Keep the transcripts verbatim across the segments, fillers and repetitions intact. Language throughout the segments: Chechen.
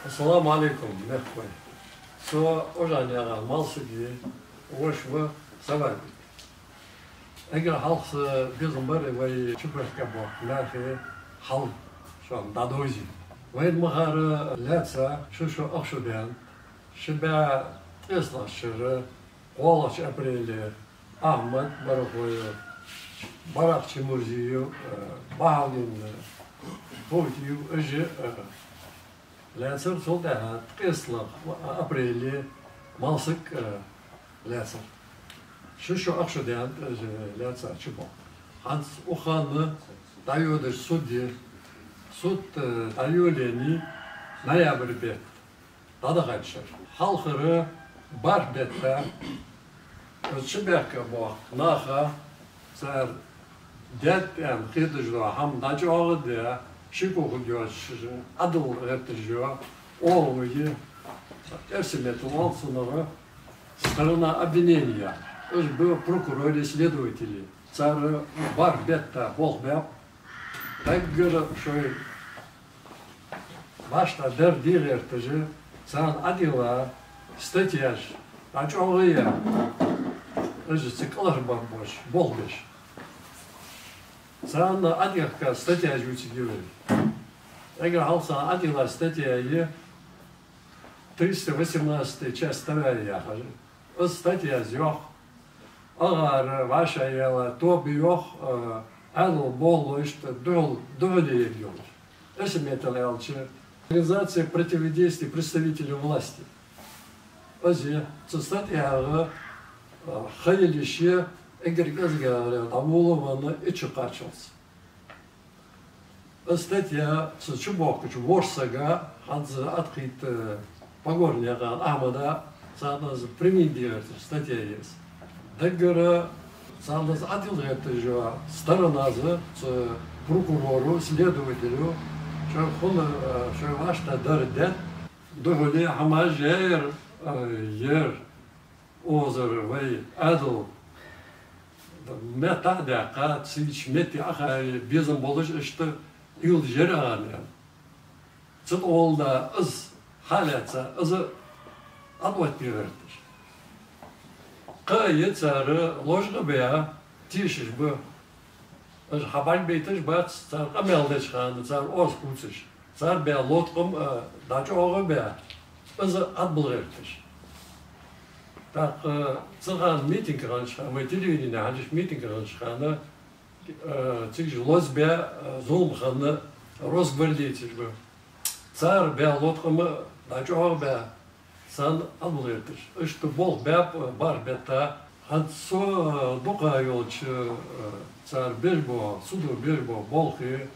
Ассаламу Ӏалайкум, мехкахой. Со Ожан яхаш Малсаг, воша ва Саваби. Эггара хьалха са безам бар вай чубехка бохка нахе хьал шоана дӀадовзийта. Вайна ма харра лаьца шу-шу ах шу даьнна, ши бӀаь ткъестлагӀча шера кхоалагӀча апреле Ахьмад Барахоев, Барах Чимурзиев, э, Бахьалдин, э, Ховтиев, уж, э, лаьцар, цул тӀехьагӀа ткъестлагӀа апреле Малсаг, э, лаьцар. Шу-шу ах шу даьнна, уж лаьца чубохка. ХӀанз укх хана дӀайодаш суд я, суд, э, дӀайолаеннай ноябрь бетта. ДӀадахача шера. Хьалхара бархӀ бетта из чубехка бохка наха, цар даьд аьнна хеташ дола хӀама дӀачӀоагӀа а даь, шеко хургйоацаш, Ӏадал гӀерташ йола оагӀув я, эрсий меттала оал цунах сторона обвинения. Уж ба прокурорий, следователий. Цар бархӀ бетта болх баьб, даггара шоай вӀаштӀехьдаргда гӀерташ, царна Ӏадилла статьяш дӀачӀоагӀа а яь, уж цига кӀалхарбаргболаш болх беш. Царна Ӏадехка статьяш ювцаргья вай. Эггара хьалха царна Ӏадилла статья я триста восемнадцатая часть вторая яхаш. Из статьяс йоах, агӀара вӀашагӀъяла тоба йоах, э, Ӏаьдала болхлошта духьал, духьале ергйолаш. Эрсий меттала аьлча, организация противодействия представителям власти. Из я, цу статьягӀа, э, ха йилла йиш я эггара кӀезигагӀа дӀаволавенна итт шу кхаччалца. Из статья цу чубохкача ворхӀ сага, хӀанз атхийта Погорнаькъан Ахьмада, царна из применить де гӀерташ статья я из. Даггара царна из Ӏадилла гӀерташ йола сторонас, цу прокуроро, следователё, шоай хӀама, шоай вӀаштӀехьдарг даьд, духьале хӀамаш яьяр, э, яр. Озар вай Ӏаьдал меттахьа даьккха, цигача метте Ӏохайе безам болаш иштта уйла яр аьнна. Цу тӀа оалда из хьалаьца, из Ӏадоттаде гӀерташ. Кхы а я цар лочкъа баь тешаш ба. Уж хьабӀаргабайташ бац, цар къамаьл деча хана, цар оаз хувцаш. Цар баь лоткъам, э, дӀачӀоагӀа а баь, из Ӏадбала гӀерташ. ТӀаккха цу хана митинг хиннача хана, вай телевидене хьежача митинг хиннача хана, э, цигача лозабаь, э, зулам хинна росгвардейцаш ба. Цар баь лоткъам дӀачӀоагӀа а баь, царна Ӏадбала гӀерташ. Иштта болх баьб бархӀ бетта. ХӀанз со, э, дукха йолча, э, цар беш бола, судо беш бола болхе,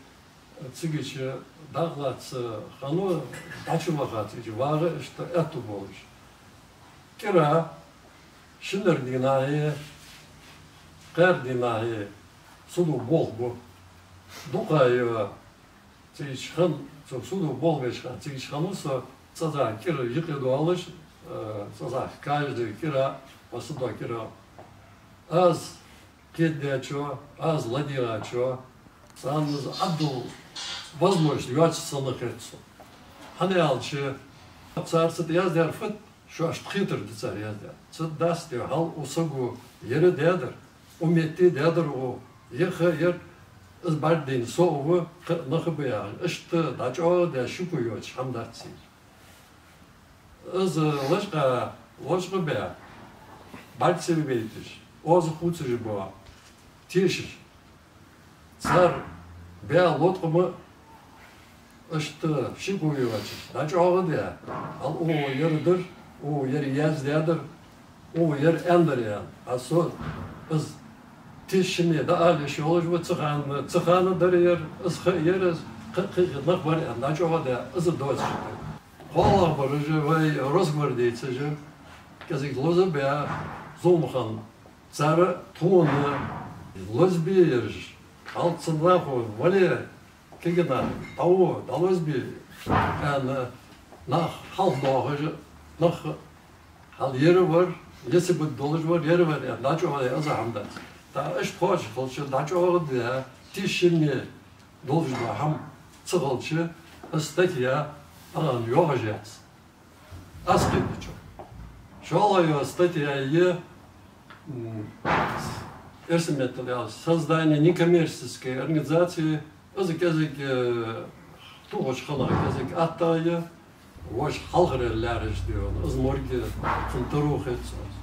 цигача дӀакхалаца хиннав, дӀачуваха цигача, вагӀа иштта аьттув болаш. КӀира шинара дийнахьеи кхаьра дийнахьеи судо болх бу. Дукха я цигача хинна, цу судо болх беча хана, цигача хиннав со цӀаза кӀира юкъе доалаш, э, цӀаза каждый кӀира, по судо кӀира. Аз кхетадечо, аз ладийгӀачо, царна из Ӏаддала возможность йоацаш санна хет сона. ХӀана аьлча, цар цу тӀа яздаьр фуд, шоашта хетар да цар яздаьр. Цу тӀа дац те, хьал укх саго яр а даьдар, укх метте даьдар, укхо яр а яр, из бӀаргадайна со а ва, кхы а нах а ба яхаш, иштта дӀачӀоагӀа а даь, шеко йоацаш хӀама дац из. Из лочкъа, лочкъа баь, бӀарг ца байташ, оаз хувцаш бола тешаш. Цар баь лоткъам иштта шеко йоацаш, дӀачӀоагӀа а даь, хьал укхо яр дар, укхо яр яздаьдар, укхо яр аьннадар аьнна. А со из тешаш шинне дӀаала йиш йолаш ва, цу хана, цу хана дар яр, из ха яр, из кхы, кхы, кхы нах бар аьнна, дӀачӀоагӀа а даь, из доацаш да. КхоалагӀбараш, вай росгвардейцаш, кӀезига лозабаь, зулам хинна. Цар тхона лозабе ераш, хьал цу нахо вале, кагий нах, дӀаво, дӀалозабе, аьнна, нах хьалхадоахаш, нах хьал яр а вар, еци бат долаш вар, яр а вар, аьнна, дӀачӀоагӀа а даь, из хӀама дац. ТӀаккха иштта кхоачаш хилча, дӀачӀоагӀа а даь, тешаш шинне долаш дола хӀама ца хилча, из статья Ан йогӀажец. Аз кхетачо. ШоллагӀа йола статья я, м, эрсий меттала аьлча, создание некоммерческой организации, из кӀезига, э, тухача хана кӀезига атта я, вож хьалхара лаьраш дийона, из морг цун таро хет цунца.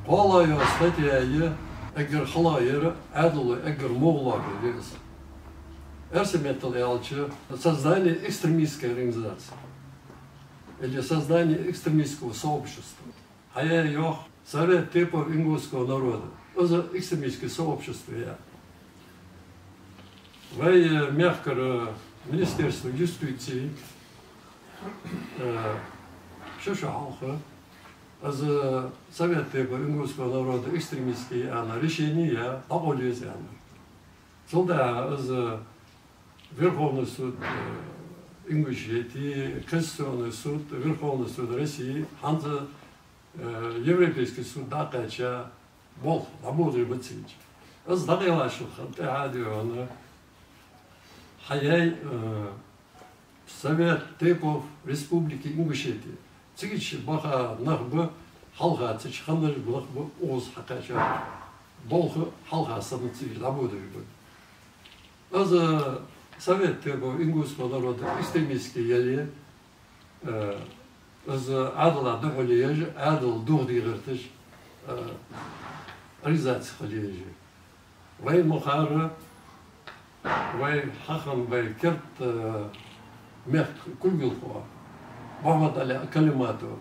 КхоалагӀа йола статья я, эггара хала яр, Ӏаьдало эггара мугӀалара я из. Эрсий меттала аьлча, создание экстремистской организации или создание экстремистского сообщества. Хьаяь йоах Совет тейпов ингушского народа. Из экстремистское сообщество я. Вай, э, мехкара министерство юстиции, э, шу шу хьалха, из Совет тейпов ингушского народа экстремистский аьнна решени яь, дӀакъовла еза аьнна. Цул тӀехьагӀа из Верховный суд, э, Ингушетии, Конституционный суд, Верховный суд России, хӀанз, э, Европейский суд дӀакхаьча, болх дӀабодаш ба цига. Из дӀакъайлачул тӀехьагӀа дийона хьаяьй, э, Совет тейпов Республики Ингушетия. Цига чу баха нах ба, хьалха цига хиннараш ба нах ба, укхаза хьакхаьча болх хьалха санна цига дӀабодаш ба. Из Совет тейпов ингушского народа экстремистский яле, э, из Ӏаьдала духьале еш, Ӏаьдал духьал гӀерташ, э, организаци хиле еш. Вай мухӀара, вай хьахам, вай керда, э, мехка кулгалхо, Мухьаммад-Ӏаьла Калиматов,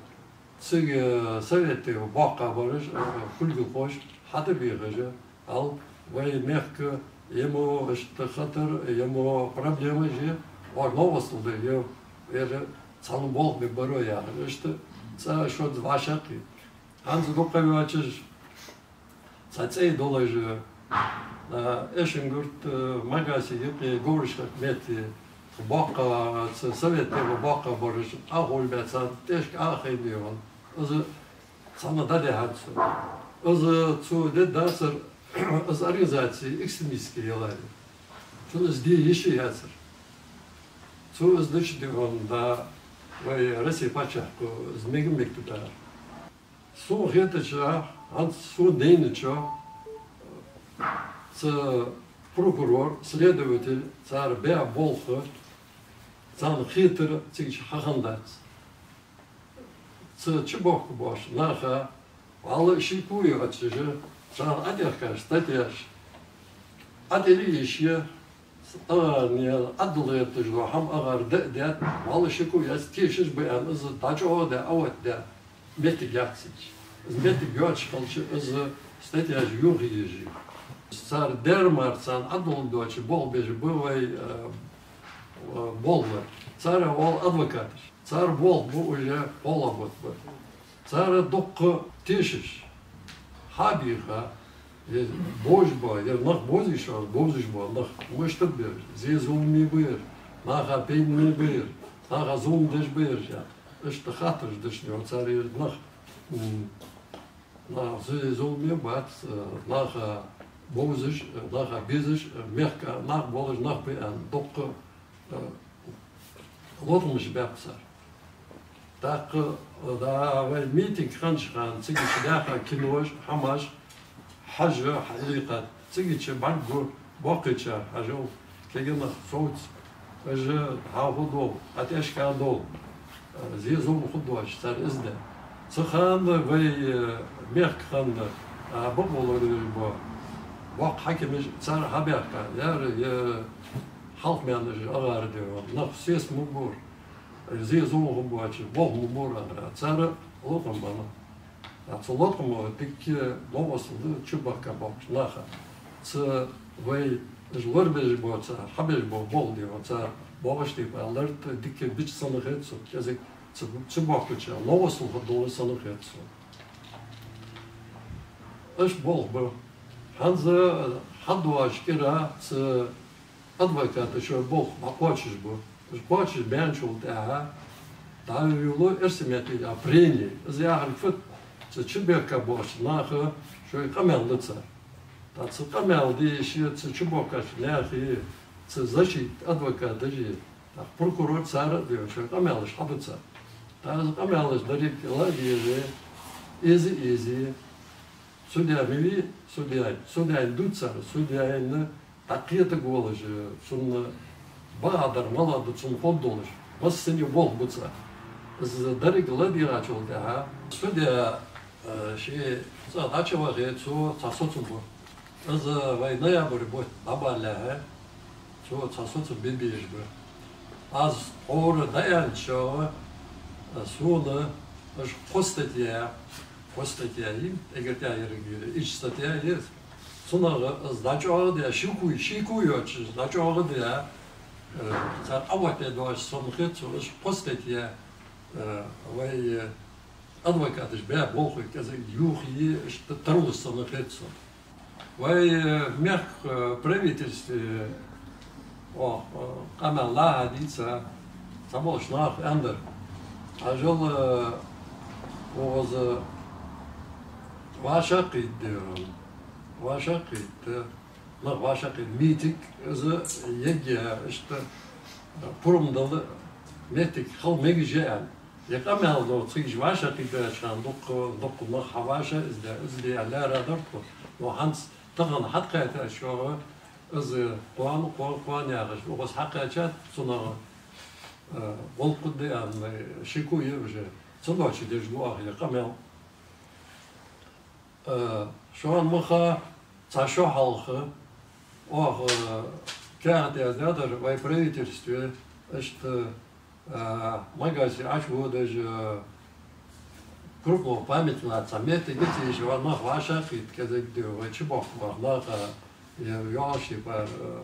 цига Совет тейпов боккхагӀбараш, э, кулгалхоша хьатӀабехаш, ал вай мехка е мо иштта хатар, е мо проблемаш я, вай новостал да, е, ер цхьана болх бе баро яхаш, иштта цӀа шозза вӀашагӀкхийтта. ХӀанз дукха йоацаш, цхьа цӀай долаш, а, Эшнгурт, а, Магасе юкъе говраш хилар метте, боккха, ца Совет тейпов боккхагӀбараш, а хӀулбе царна тӀехьашка а хайна йола. Из цхьана дӀадихьад цо. Из цо де дацар, из организаци экстремистски яларе. Цунна из де йиш яцар. Цо из дича дийона да вай Россе паччахьо из мега мегаш дар. Сона хетача, хӀанз сона дайнача, цу прокурор, следователь, цар баь болх, царна хетар цига чу хьахиннадац. Цу чу бохкабоацача наха, вӀалла шеко йоацаш, цар Ӏодехкаш статьяш, ӀотӀалийша, АгӀарна ӀаддалгӀерташ дола хӀама агӀар даа а даь, вӀалла шеко яц, тешаш ба аьнна, из дӀачӀоагӀдаь, Ӏооттадаь моттиг яц цига. Из моттиг йоацаш хилча, из статьяш йохаеш я. Цар дер мара царна Ӏаддалга доацаш болх беш ба вай, э, э, болх бар. Цар оал адвокаташ. Цар болх ба уже кхоалагӀа бутт ба. Цар дукха тешаш, хьабийха, е бовзаш ба, е нах бовзаш ба, бовзаш ба нах, мишта ба ер, зе зуламе ба ер, наха пайдане ба ер, наха зулам деш ба ер, иштта хаттараш деш да цар ер нах. М, нах зе зуламе бац, э, наха бовзаш, э, наха безаш, э, мехка нах болаш нах ба аьнна, дукха, э, лоткъамаш баьб цар. ТӀаккха, да, вай митинг хиннача хана, цига чу даьха кинош, хӀамаш, хьажа, хьаликхат, цига чу бӀаргагу, боккхийча хьажал, кегий нах совц, уж хьалху дол, хьатӀешка дол, зе зулам хургдоацаш цар из де. Цу хана вай, э, мехка хинна, а, бакъо лорадеш ба, боккха хьакимаш цар хьабаьхка, яр, е хьалха маьннаш агӀар де, нах сес ма бора. Зе зулам хургбоацаш, болх ма бора аьнна, цар лоткъам бенна. А цу лоткъама дикка новкъостал да чубахка бохкаш наха. Цу вай уж лорабеш бола, цар хьабеш бола болх да, цар бохаш тайпа лард дикка бича санна хет сона, кӀезига цу, цу бохкача новкъостал хургдолаш санна хет сона. Уж болх ба. ХӀанз хьадоагӀача кӀира цу адвокаташа болх дӀакхоачаш ба. Уж кхоачаш баьнначул тӀехьагӀа дӀайолалу эрсий меттала прение. Из яхар фуд? Цу чубехка боацача наха шоай къамаьл да цар. ТӀаккха цу къамаьл дийша, цу чубохкача наьха, цу защита адвокаташа, Прокурор цар а деш, къамаьлаш хьаду цар. Тахан къамаьлаш деррига ладийгӀа, эза-эза, судья ма вий, судья, судья ду цар, судья дӀакхетаргволаш, цунна бакъдар малагӀа да цунна ховргдолаш, массане болх бу цар. Из деррига ладийгӀачул тӀехьагӀа судья, э, ший цӀагӀа дӀачувахе, цо цхьа соцам бу. Из вай ноябрь бутт дӀабалалехьа, цо цхьа соцам бе безаш ба. Аз хӀара дӀааьнначоа, э, сона уж кхо статья, кхо статья я, эггара тӀехьа еррига, итт статья я. Цунах из дӀачӀоагӀдаь, шеко, шеко йоацаш дӀачӀоагӀдаь, э, цар Ӏооттадаь доацаш санна хет сона уж кхо статья, э, вай, э, адвокаташа баь болхлой кӀезига юхае, иштта тарлуш санна хет сона. Вай, э, мехка, э, правительстве, э, о, э, къамаьл лахьа дийца, цхьаболча наха аьннадар. Хьажал, э, укхаза вӀашагӀкхийтта, вӀашагӀкхийтта, нах вӀашагӀкхийтта митинг, из егге, иштта, э, пурам дала моттиг хила мегаш я аьнна. Е къамаьл ду, цига вӀашагӀкхийтта хана дукха, дукха нах хьавӀашагӀ, из де, из де аьнна лаьрхӀадар тхо. Но хӀанз тахан хьатӀакхаьчачоа из кхоана, кхоана, кхоана яхаш, укхаза хьакхаьчад, цунах, э, гӀулакх да аьнна, шеко я уже. Цудухьа деш ду аз е къамаьл. Э, шоана ма ха, цхьа шу хьалха, оаха, э, каьхат яздаьдар вай правительстве, иштта, э, Магасе Ӏочуводаш, э, крупного памятника цхьа моттиг я цига, вай нах вӀашагӀкхийтта кӀезига да, вай чубохкабаха наха, е йоагӀаш, типа, э,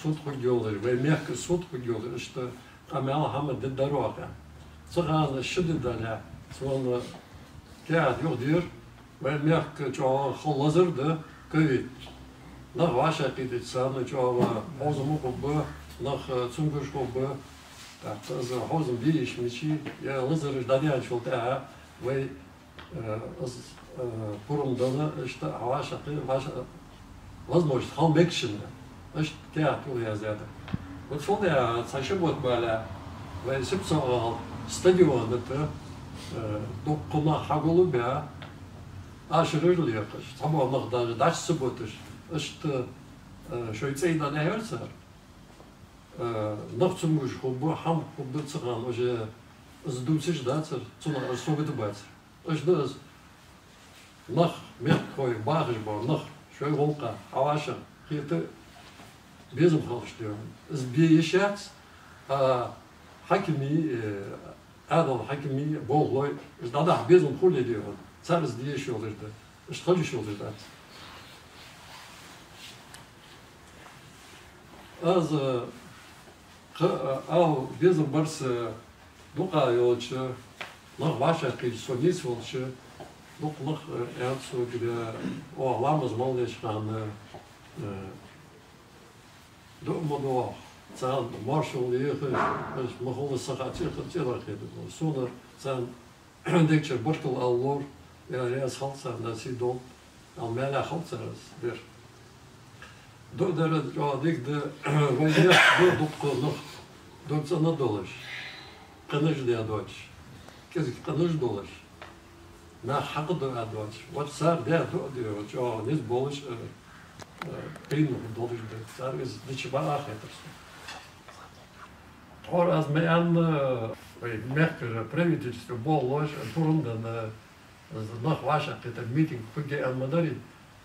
суд хургйолаш, вай мехка суд хургйолаш, иштта къамаьл хӀама дергдар оаха. Цу хана ши ди дале, сона каьхат юхадир, вай мехка чӀоагӀа хала лазар да ковид. Нах вӀашагӀкхийтача санна чӀоагӀа хьовзам хургба, нах, э, цамогаш хургба. ТӀаккха из хьовзам бе йиш мичай, е лазараш дӀадаьнначул тӀехьагӀа вай, э, из, э, пурам дала, иштта вӀашагӀкхийтта, вӀашагӀ-, возможность хила мегаш я. Иштта каьхат юхаяздаьдар. Вот цул тӀехьагӀа цхьа ши бутт бале, вай Сипсо-ГӀала стадиона тӀа, э, дукха нах хьагулбаь, ашараш лекхаш, цхьабола нах даже дӀачу ца буташ, иштта, э, шоай цӀай дӀадахьар цар. Э, нах цамогаш хургба, хӀама хургба, цу хана уже из дувцаш дацар, цунах уж сагота бацар. Иштта да из. Нах, мехкахой, бахаш бола нах шоай гӀулакха хьавӀашагӀкхета безам хилча дегӀан. Из бе йиш яц, а хьакимий, э, Ӏаьдала хьакимий, болхлой, уж дӀадахьа безам хуле дегӀан. Цар из де йиш йолаш да. Иштта хила йиш йолаш дац. Аз, э, кхы, э, ала безам бар са, дукха йолча, нах вӀашагӀкхийтача со нийсвелча, дукха нах, э, аьннад сога, оаха ламаз мел деча хана, э, дуӀа ма ду оаха, царна моаршал ехаш, уж ма хулла саха цӀи-, цӀи дӀахедар. Сона царна дегчара баркал ала ловра, Даьла раьза хилва царна, Дала сий долда, ала маьлехь хилда цар из бер. ДуӀа дар чӀоагӀа дика да, вай мехка да дукха нах, дог цӀена долаш, къинош даь доацаш, кӀезига къинош долаш, наха хьакъ ду аьнна доацаш. Вот цар даь дуӀа да, вот чӀоагӀа низ болаш, э, э, къинах долаш да. Цар из дича бакъахьа хетар сона. Тхьовра аз ма аьнна, вай мехкара правительство болхлоша, пурам денна, из нах вӀашагӀкхетар митинг хургья аьнна ма дарий.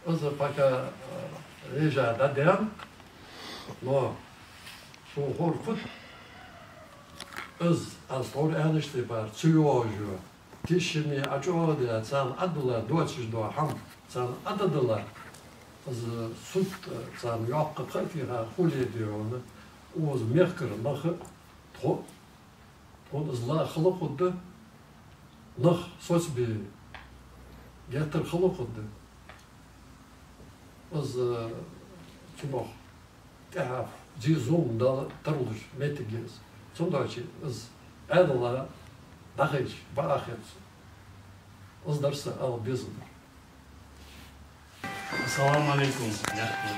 Из пока, э, режа дӀадаьннад, но сона ховр фуд, из аз тхьовра аьннача тайпара ца йоагӀаш я. Тишине ӀочӀоагӀдаь, царна Ӏадала доацаш дола хӀама, царна Ӏадала, из суд, э, царна йоккха кхы а тийха хуле дегӀан, укхаза мехкара нах а, тхо, тхона из ла хала хургда, нах соцабе геттара хала хургда. Из, э, цунах тӀехьа зе-зулам дала тарлуш моттиг я из. Цудухьа из Ӏаьдала дӀахайча бакъахьа хет сона. Из дар са ала безам бар. Ассаламу Ӏалайкум, бехке.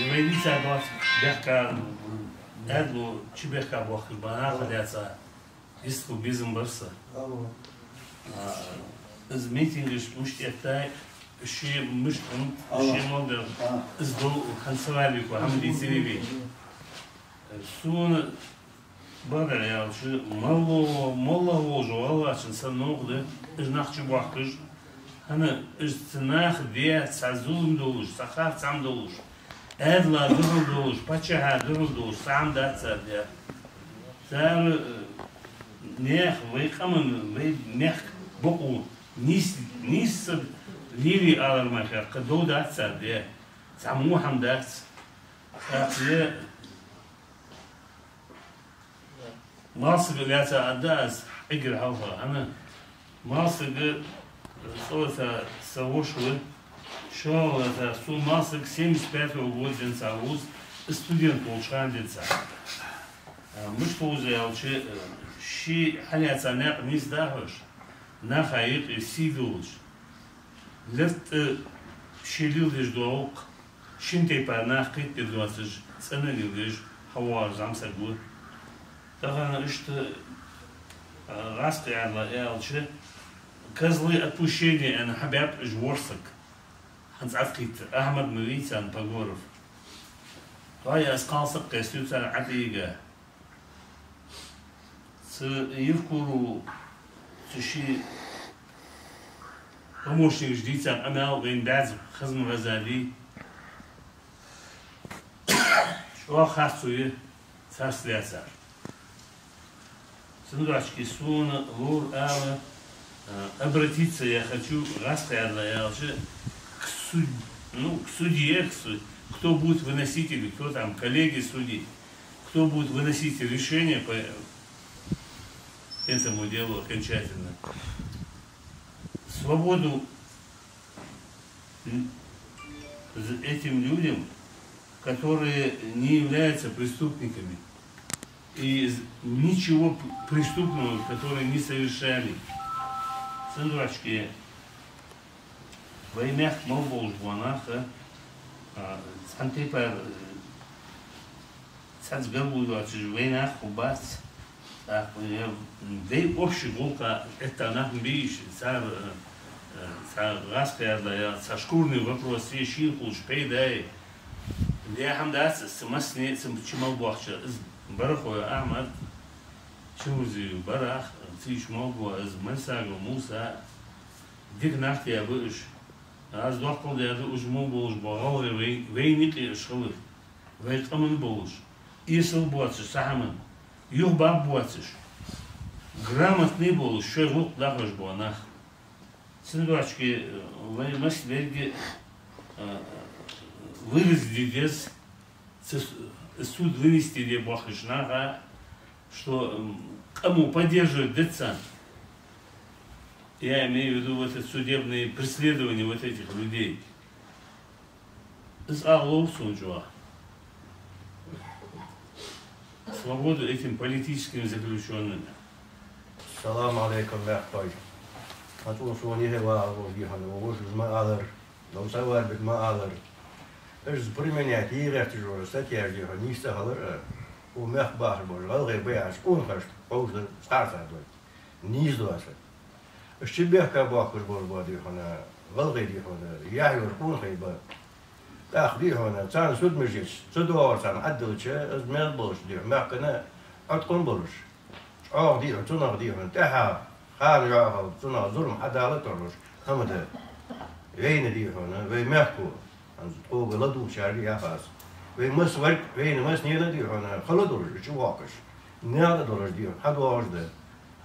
Вай дийца доаца бехке, Аьлар, чу бехка бохкаш ба нах а лаьца, йистхила безам бар са. Из митингаш мишта эттай, ши мишта, ши мал бер, из дол хӀанз ца валийко, хӀама дийцаре вай. Сона бакъдар аьлча, моллагӀа, моллагӀа волча гӀалгӀачун са новкъа да, уж нах чубохкаш, хӀана, уж цу наха де цхьа зулам долаш, цхьа харц хӀама долаш, Ӏаьдала духьал долаш, паччахьа духьал долаш, цхьа хӀама дац цар де. Цар, э, наьха, вай къаман, вай мехка бокъо нийса, нийса саг лелае алар мара кхы дов дац цар де. Цхьа во хӀама дац. ТӀаккха е Малсага лаьца аргда аз, эггара хьалха. ХӀана, Малсага, э, цӀалаца са воша ва, шоллагӀа лаьца, со Малсага семьдесят пятого года денз ва из, студент волча хана денз. А, мишта ва из аьлча, э, ший хьалаьца наькъа нийсдахьаш, наха юкъе сий долаш, лерттӀа ше леладеш дола гӀулакх, шин тайпара нах кхетаде доацаш, цӀена леладеш хьавоагӀаш зӀамсаг ва. Тахан иштта, а, гӀазкхи Ӏаьдала аьлча, козлы отпущения аьнна хьабаьб уж ворхӀ саг. ХӀанз ӀотӀакхийттар, Ахьмад ма вий царна, Погоров. Вай, аз кхалсаг кхестаю царна ӀотӀайига. Цу Евкуровс, цу ший помощникаша дийца къамаьл вайна баьза Хазма ГӀазали. ЧӀоагӀа харцо я царца лаьцар. Цудухьа сона ловра ала, а, обратиться я хочу, гӀазкхи Ӏаьдала аьлча, к суд-, ну, к судье, к суд-, кто будет выносить или кто там, коллеги судей, кто будет выносить решение по этому делу окончательно. Свободу м, з-, этим людям, которые не являются преступниками и з-, ничего п-, преступного, которые не совершали. Цудухьа вай мехка мел болаш бола нах, а, цхьан тайпара, э, цхьацца гаргало доацаш вай нах хургбац. ТӀаккха, э, вай общий гӀулакха этта нах ма бий уж, цар, э, э, цхьа гӀазкхи Ӏаьдала, е цхьа шкурный вопрос, е шийна хулаш пайда, е хӀама дац, из цу массане, цу чу мел бохкача, из Барахой Ахьмад, Чимурзиев Барах, цу чу мел бола, из Мальсагов Муса, дика нах тӀа ба уж. Аз доккхал даьд уж мел болаш бола гӀалгӀай вай, вайна юкъе уж хилар. Вай къаман болаш, эсала боацаш цхьа хӀаман, юхабаьб боацаш, грамотный болаш, шоай гӀулакх дахьаш бола нах. Цудухьа, э, вай массане беррига, э, выразить де деза, цу с-, суд вынести де бохкача наха, что, м, къамо поддерживать дац царна. Я имею в виду вот это судебное преследование вот этих людей. Из ала ловра сона чӀоагӀа. Свободу этим политическим заключённым. Салам Ӏалайкум, мехкахой. ХӀанз сона ехе вагӀар волча дийнахьа, вожаш ма аллара, Ловсаварбик ма аллара. Уж применять е гӀерташ йола статьяш дийнахьа нийса ца хилар, э, укх мехка бахаш болча гӀалгӀай баьхача къонахашта ховш дар цхьацца дой. Нийса доацар. Уж чу бехка бохкаш болаш ба дийнахьа, гӀалгӀай дийнахьа, яхь йола къонахий ба. ТӀаккха дийнахьа, царна суд мича ца доагӀар царна Ӏаддалча, из мел болча дийнахьа, мехкана Ӏоткъам болаш. ЧӀоагӀа дийнахьа, цунах дийнахьа, тӀехьа хана йоахал, цунах зурма хьадала тарлуш хӀама да. Вайна дийнахьа, вай мехко, хӀанз тхога ладувгӀачарга яхаш. Вай массаварг, вайна массанена дийнахьа, хала долаш, чубохкаш. Наькъа долаш дийнахьа, хьадоагӀаш да.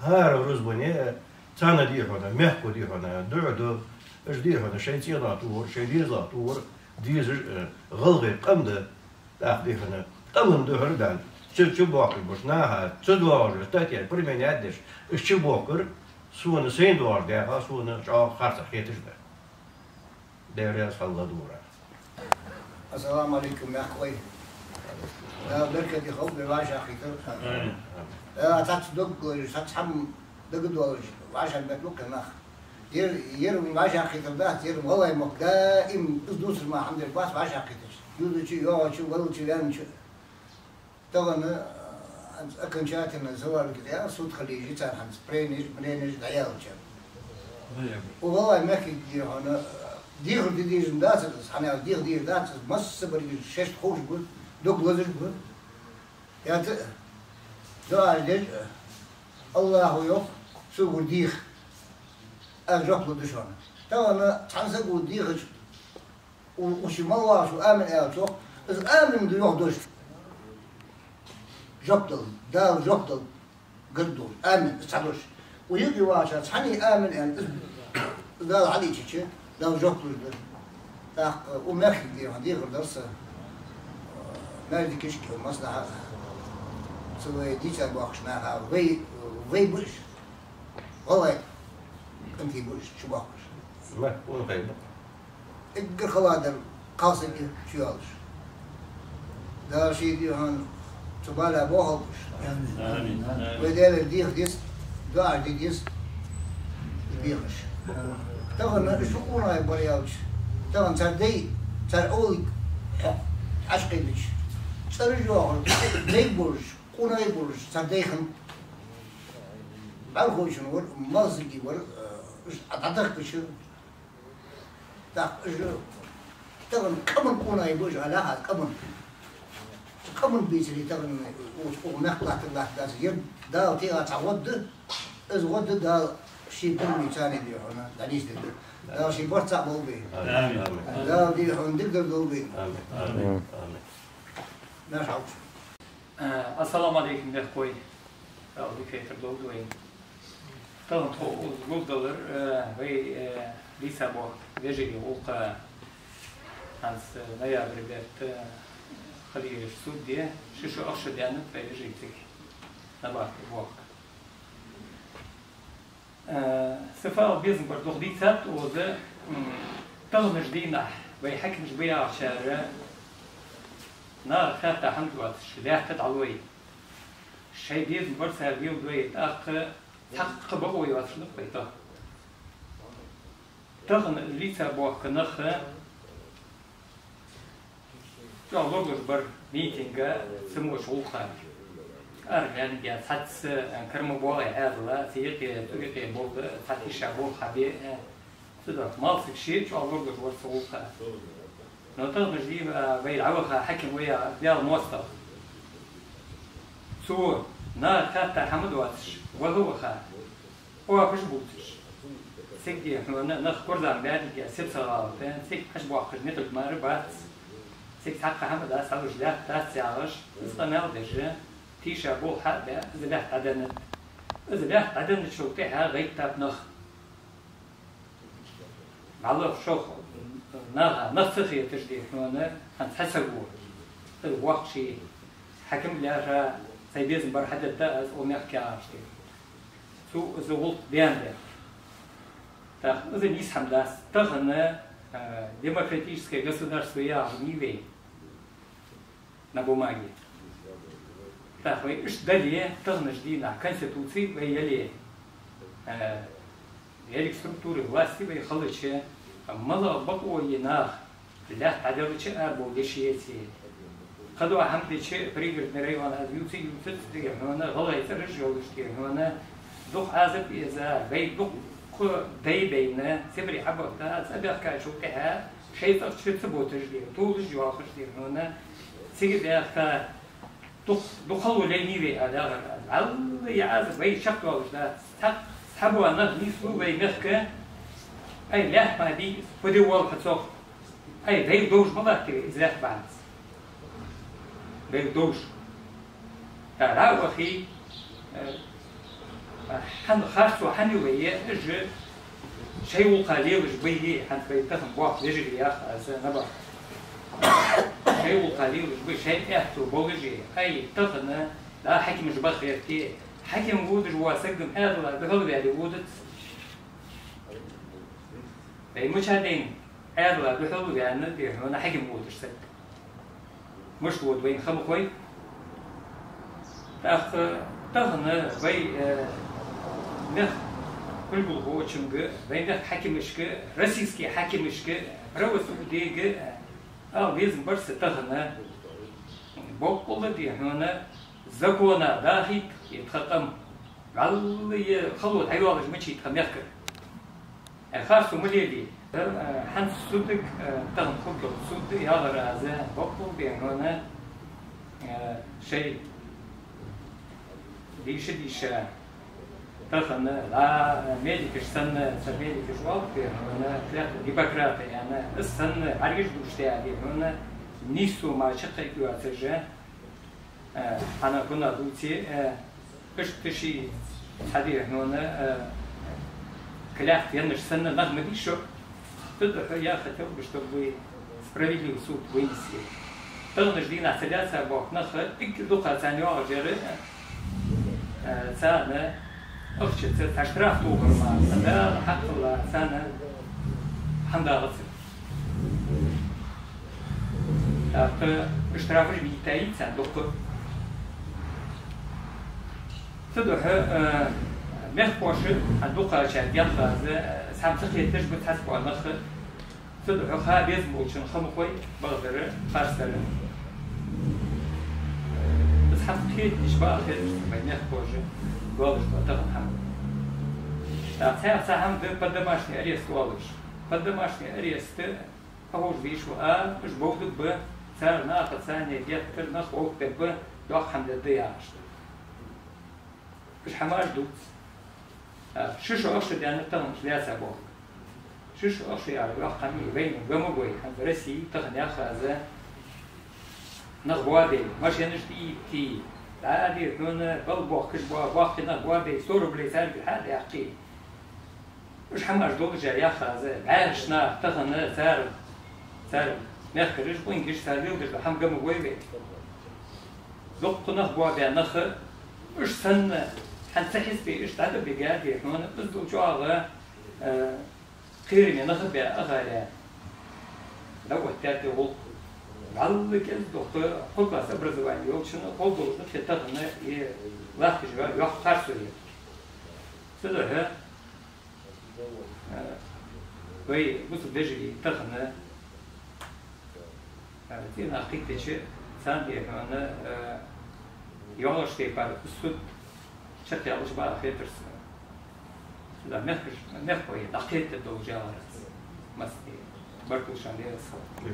ХӀара рузбане, царна дийнахьа, мехко дийнахьа, дуӀа ду, уж дийнахьа, шоай цӀенах тохар, шоай дезалах тохар, дезаш, э, гӀалгӀай къам да, тӀаккха дийнахьа, къаман духьал дан, чу, чубохкаш болча наха, ца доагӀаш, статья применять деш, уж чубохкар, сона сайна доагӀаш даьха, сона чӀоагӀа харцахьа хеташ да. Даьла раьза хилва дувра. Ассаламу Ӏалайкум, мехкахой. Дала беркате хилда вай вӀашагӀкхетар. Амин. Э, цхьацца дог ловш, цхьацца хӀама дагадоалаш, вӀашагӀбетталу-кх нах. Ер, ер вӀашагӀкхетар дац, ер гӀалгӀай мохк даим из дувцар мара хӀама дергбац вӀашагӀкхеташ. Юзача, йоагӀача, валлача, ваьннача. Тахан, а, окончательно завалить дӀаяла суд хилийжи царна хӀанз, прениж, мениж дӀаяьлча. Ва валлахӀи, мехкиге хьона, а, дехар де дезаш дац из, хӀана аьлча дехар дезаш дац из, масса баргаш шоашта ховш ба, дог лазаш ба. ХӀаьта а, дуӀаш деш а, АллахӀа йоах, согара деха, аз жоп лургда шоана. Тахан цхьан саго дехача, у-, укх чу мел вагӀачо амин аьлча, из амин да йоах дош. Жоп дала, Дала жоп дала гаргадолаш. Амин, из цхьа дош. Укх юкъе вагӀачар цхьанне амин аьнна, из Дала хьалийчача, Дала жоп луш да. ТӀаккха укх мехкиге дехар дар са, маьждигашка, маслахьаташка, цу вай дийца боахкача наха, вай, вай ба уж. ВаллахӀи, къинтий ба уж чубоахкаш. Ма, къонахий ба. Эггара хала дар кхалсаг чуйоалаш. Дала ший духьа цу бала бохалба уж. Амин. Вай Даьлагара деха деза, дуӀаш де деза, уж бехаш. Тахан уж фу къонахий бар аьлча, тахан цар дай, цар овлаг хьо-, Ӏочукхийттача, цӀераш йоахаш, дай болаш, къонахий болаш, цар дай хиннаб. БӀаргхочун вар, малсаги вар, э, уж дӀатахкача, тӀаккха уж тахан къаман къонахий ба уж, аьлар аз, къаман. Къаман бийцаре тахан укх, укх мехка латтар латтадац. Ер Дала тӀера цхьа гӀо да, из гӀо да Дала ший пурмий царна духьа дӀанийсдергда. Дала ший барт цхьа болба. Амин. Дала духьа дикадар долба. Амин. Амин. Амин. Наш хьалча. Э, ассаламу Ӏалайкум, мехкахой. Дала дика хетар долда вайна. Тахан тхо укхаза гулдалар, э, вай, э, дийца боахка вежарий гӀулакха, хӀанз, э, ноябрь бетта, э, хила езаш суд я, ши шу, ах шу даьннад вай вежарий цига набахте боахка. Э, са фу ала безам бар, дукха дийцад укхаза, м, таханарча дийнахьа вай хьакимаш ба яхачар наха хаьтта хӀама доацаш, лаьтта дӀалой. Шоай безам бар цар леладой, тӀаккха цхьаккха бокъо йоацаш нах ба вай тахан. Тахан из дийца боахка нах чӀоагӀа лоруш бар митинга, цамогаш гӀулакха. Ара гӀаьнга, цхьацца, э, кара ма боагӀий Ӏаьдал, цу юкъе, цу юкъе болх, цхьа тийша болх хьабе, э, цудухьа малсаг ше чӀоагӀа лоруш вар цу гӀулакха. Но таханарча дийнахьа, а, вай дӀаваха хьаким ва яха Даьла моастагӀа. Цо наха хаьтта хӀама доацаш, ваха-ваха, оапаш бувцаш. Цига, дий хьона, нах курзам баьннараш, сип ца гӀалат, цига Ӏочубоахкаш никъ мара бац. Цига цхьаккха хӀама дац, хьалуш лаьтта дац яхаш, из къамаьл деш, тийша болх хьа а баь, из лаьтта дӀаденнад. Из лаьтта дӀаденначул тӀехьагӀа гӀайттаб нах. БӀаьлах шох наха, нах ца хеташ, дий хьона, хӀанз цхьа саг ва. Из воккха ше, хьаким лаьрхӀа, сай безам бар хьадергда аз укх мехка яхаш, дий. Цо из гӀулакх даьннад. ТӀаккха из нийса хӀама дац. Тахан, э, демократическое государство яхаш я вай на бумаге. ТӀаккха вай иштта дале, таханарча дийнахьа Конституци вай яле, э, еррига структуры власти вай хилча, малагӀа бокъо я наха лаьтта дӀаделча арабовла йиш яций. Кхыдола хӀама дича, Пригородный район аз ювца, ювцац, дий хьона, гӀалгӀай цӀераш йолаш, дий хьона, дукха Ӏазап эза, вай дукха дай байна, Сибре хьабахийта, цӀабаьхкачул тӀехьагӀа шоай цӀагӀа чу ца буташ, дий, тулаш йоахаш, дий хьона, цига баьхка, дукха, дукха хало лайнай вай, а, дагӀар. Валлахӏи, Ӏазап вай чакхдоалаш дац. Цхьа, цхьабола нах нийслу вай мехка, ай, лаьтта ма бий, фу де воалл хьо цох. Ай, вайга довш ма латт вай из лаьтта бахьанца. Вайга довш. ТӀаккха дӀа а вахе, э, хьан харцо хьан ю вай, э, уж шоай гӀулакха лелаш ба, хӀанз вай тахан боахка вежарий ях аз набахте. Шоай гӀулакха лелаш ба, шоай аьттув болаш я. Ай, тахан, да, хьакимаш баха гӀерте. Хьаким водаш вола саг-м Ӏаьдала духьал ваьле водац. Вай мича дайна Ӏаьдала духьал ваьнна, дий хьона, хьаким водаш саг. Мишта вода вайна ха ма хой. ТӀаккха тахан вай, э, мехка кулгалхочунга, вай мехка хьакимашка, российски хьакимашка, правосудиега, э, ала безам бар са тахан, Боккъала дий хьона закона дахийта и тха къам. Валлахӏи, хало дӏайоалаш ма яций тха мехкара. Э, харцо ма лелий. Э, хӏанз суд, э, тахан хургйола суд яхар аз, боккъала дий хьона, э, шоай дийша-дийша, тахан, а, медикаш санна, цхьа медикаш оал дий хьона, клятва Гиппократа аьнна, из санна, бӏаргаш дувцаш дий хьона, нийсса мара чакхйоаца уж, э, хӏана гуна дувце, э, иштта шоай цхьа дий хьона, э, клятва еннаш санна нах ма дий шо. Цудухьа я хотел бы, чтобы вы справедливый суд вынесли. Тахан уж дийнахьа ца лаьца боху нах, эггара дукха царна йоагӏаш яр, э, царна ахча, цхьа штраф тохар мара, цхьа Дала хьакъ хилла царна хӏама дагӏац. ТӀаккха штрафаш бийттайий царна дукха. Цудухьа, э, мехкахоша, хьан дукхачарга яххаза, э, цхьа ца кхеташ ба цхьацца нах. Цудухьа ха безам болчун хамахой, бакъдар, харцдар. Цхьацца кхеташ ба а хеташ, вай мехкахоша, долаш ба тахан хӏама. ТӀаккха цхьа, цхьа хӏама да под домашний арест оалаш. Под домашний арест хьахьожадеш ва а, уж бовдуг ба, цар наха царна геттара нах гӏовттаб ба, йоккха хӏама дергда яхаш. Уж хӏамаш дувц. А, ши шу ахча деннар тахан уж лаьца боху. Ши шу ахча яхар йоккха хӏама я, вайна га ма гой, хӏанз Россе тахан яххаза нах боабе, машинаш тӏаийттий, дӏа а дий хьона, бала бохкаш боа, боккхий нах боабе, сто рублей царга хьа а даьккхий. Уж хӏамаш долаш яххаза, бӏаьргаш нах тахан цар, цар мехкараш, къонгаш цар леладеш дола хӏама га ма гой вай. Дуккха нах боабаь нах, уж санна, хӏанз цхьа хьисапе иштта дӏадабига дий хьона, из дола чӏоагӏа, э, кхераме нах баь ахале, дӏаоттадаьд и гӏулакх. Валлахӏи, кӏезига дукха, кхо класс образование йолчунна, кхо болчунна кхетарна и латташ йола йоккха харцо я. Цудухьа, э, вай бусалба вежарий тахан, э, дийнахьа кхийттача, царна дий хьона, э, йоагӏаш тайпара суд чакхъяллаш ба а хетар сона. Цудухьа мехкаш-, мехкахой дӏакхетар долаш яхар аз. Массе баркал шоана, Дела салам.